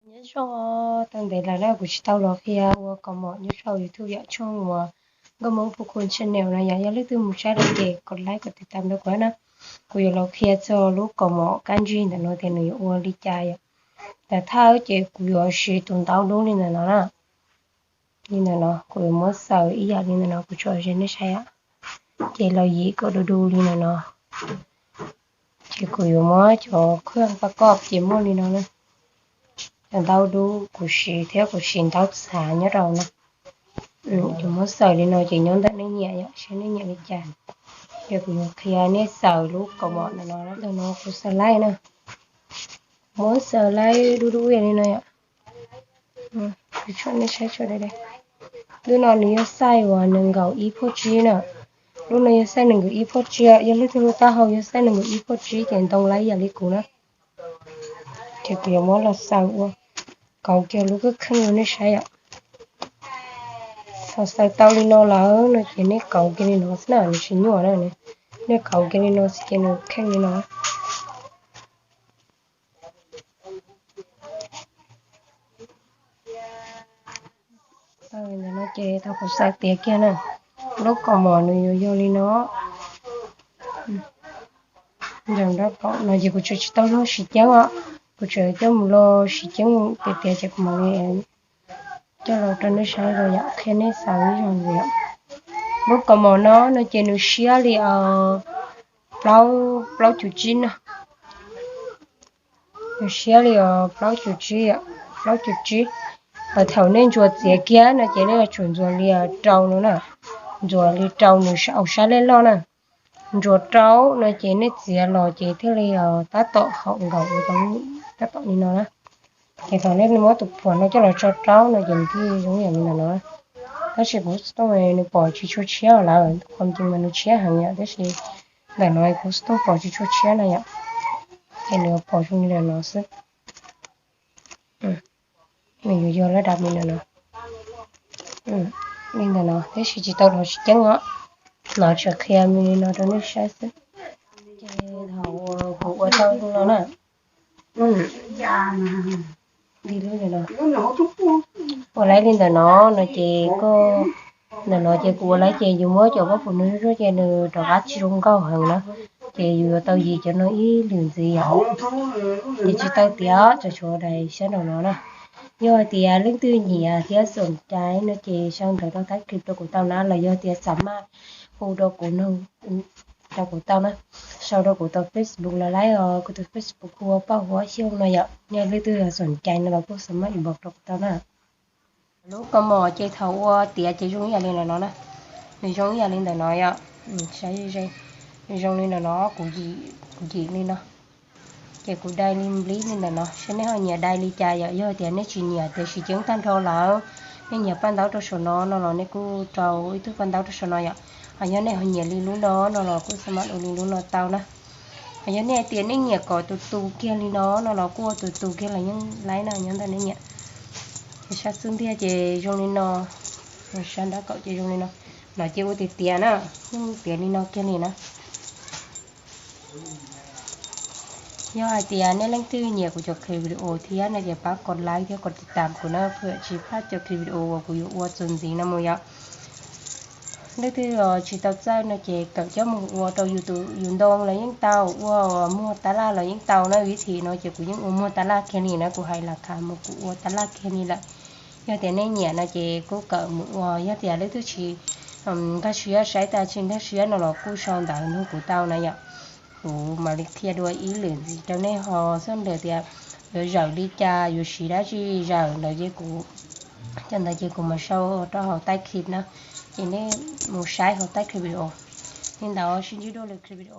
Nyob zoo, tau ntev lawm na kuv tsis tau los qhia ua kaus mom nyob rau YouTube yom, tshooj uas Nkauj Hmoob Phu Khu Channel no yom. Yog leej twg mus saib lawm ces kom like kom tiv tam rau kuv na. Kuv yuav los qhia txog lub kaus mom kab ntsig ntawm no tias nws yuav ua li cas yom. Ntawm thawj ces kuv yuav siv tus ntaub dub li ntawm no na. Li ntawm no kuv yuav muab xaws ib yam li ntawm no, kuv tso ze nej saib yom. Ces los yim kom du du li ntawm no. Ces kuv yuav muab cov khuaj paj koj ces muaj li no na. Cov ntaub dub kuv siv thiab kuv siv ntaub txhav nyob rau no. Kuv muab xaws li no ces nyob ntawm nej nyiam yom, seb nej nyiam li cas. Ces kuv yuav qhia nej xaws lub kaus mom ntawm no. Ntawm no kuv xaws laib na. Muab xaws laib dub dub li no yom. Kuv tso nej saib tso deb deb. Lub no nws yog xaij uas nees nkaum ib phoj tsib na. Lub no yog xaij nees nkaum ib phoj tsib, yog leej twg lub taub hau yog xaij nees nkaum ib phoj tsib ces ntoo laib ib yam li kuv na. Ces kuv yuav muab los xaws ua kauv kiag lub kheej kheej rau nej saib yom. Thaum xaws tau li no lawm no ces nej kauv kiag li no xwb na, nws tsis nyuaj na. Nej kauv kiag li no xwb ces nws kheej li no. Ntawm no ces tau kuv xaws tiav kiag na. Lub kaus mom nws yuav yog li no. Nram nraub qaum no ces kuv tseem tsis tau los siv ceeb os. Kuv tseem coj mus los siv ceeb tiav tiav ces kuv mam li coj los rau nej saib los yom, qhia nej xaws ib zaug ntxiv yom. Lub kaus mom no no ces nws siab li plaub, plaub cum tsib na. Nws siab li plaub cum tsib, plaub cum tsib. Thaum nej ntsuas txiav kiag no ces nej yuav tsum ntxuas li rau no na. Ntxuas li rau nws au sab lej loj na. Ntsuas rau no ces nej txiav los ces thiaj li tab tom haum nkaus ua tau tab tom li no na. Ces thaum nej muab tus phuam no coj los tso rau no ces nws thiaj zoo yam li ntawm no. Tab sis kuv xov tooj nws pom tsis tshua tshiab lawm, qhov tseeb mas nws tshiab heev yom, tab sis ntawm no kuv xov tooj pom tsis tshua tshiab na yom. Ces nws pom zoo li ntawm no xwb. Nws yuav yog lab dab li ntawm no. Li ntawm no tab sis tsis tau los siv ceeb os. No tseem qhia li no rau nej saib xwb. Ces thaum kuv ua tau li no na, ua laib li ntawm no no ces koj, ntawm no ces kuv ua laib ces yus muab cov pob phuam no zuaj ces nws rov qab tsis zoo nkauj heev na. Ces yus yuav tau yim cov no ib lwm ntxiv yom. Ces tsis tau tiav, tseem tshuav daim xyab nraum no na. Yog hais tias leej twg nyiam thiab xoom cai no ces sau ntawv rau thab clip rau kuv tau na, los yog tias xav maj hu rau kuv, rau kuv tau na. Sau rau kuv tau Facebook los laib os, kuv tus Facebook hu ua Paj Huab Xyooj no yom. Yog leej twg xoom cai no los kuj xav maj inbox rau kuv tau na. Lub kaus mom ces thaum ua tiav ces zoo ib yam li ntawm no na. Nws zoo ib yam li ntawm no yom. Saib ze, nws zoo li ntawm no, kuv yim, kuv yim li no. Ces kuv dai li nplib li ntawm no, seb nej ho nyiam dai li cas yom. Yog tias nej tsis nyiam tias siv ceeb tag nrho lawm, nej nyiam paj ntaub rau saum no no los nej kuj rau ib tug paj ntaub rau saum no yom. Ho yog nej ho nyiam li lub no no los kuj xav maj ua li lub no tau na. Ho yog nej hais tias nej nyiam kom tus tus kiag li no no los kuj ua tus tus kiag los yeej laib na, nyob ntawm nej nyiam. Ces sab xub ntiag ces zoo li no, sab nraub qaum ces zoo li no. No ces ua tiav tiav na, yeej tiav li no kiag li na. Yog hais tias nej leej twg nyiam kuv cov clip video thiab no ces pab kos like thiab kos tiv tam kuv na, phwm tsis pab cov clip video uas kuv yuav ua txuas ntxiv no mus yom. Leej twg tsis tau txawj no ces kawm coj mus ua rau yus tus yus ntoo los yeej tau, ua muag tab laj los yeej tau na. Vib thim no ces kuv yeej ua muag tab laj kiag li na, kuv hais las khav mus kuv ua tab laj kiag li lawm. Yog tias nej nyiam no ces kuj kawm mus ua, yog tias leej twg tsis nkag siab, saib tas tsis nkag siab no los kuj sau ntawv nug kuv tau na yom. Kuv mam li qhia dua ib lwm ntxiv rau nej ho xub ntiag tias yuav zawm li cas, yuav siv dab tsi zawm ntawd ces kuv, cov ntawd ces kuv mam sau rau hauv thab clip na, ces nej mus saib hauv thab clip video. Li ntawd sib ntsib dua lwm clip video.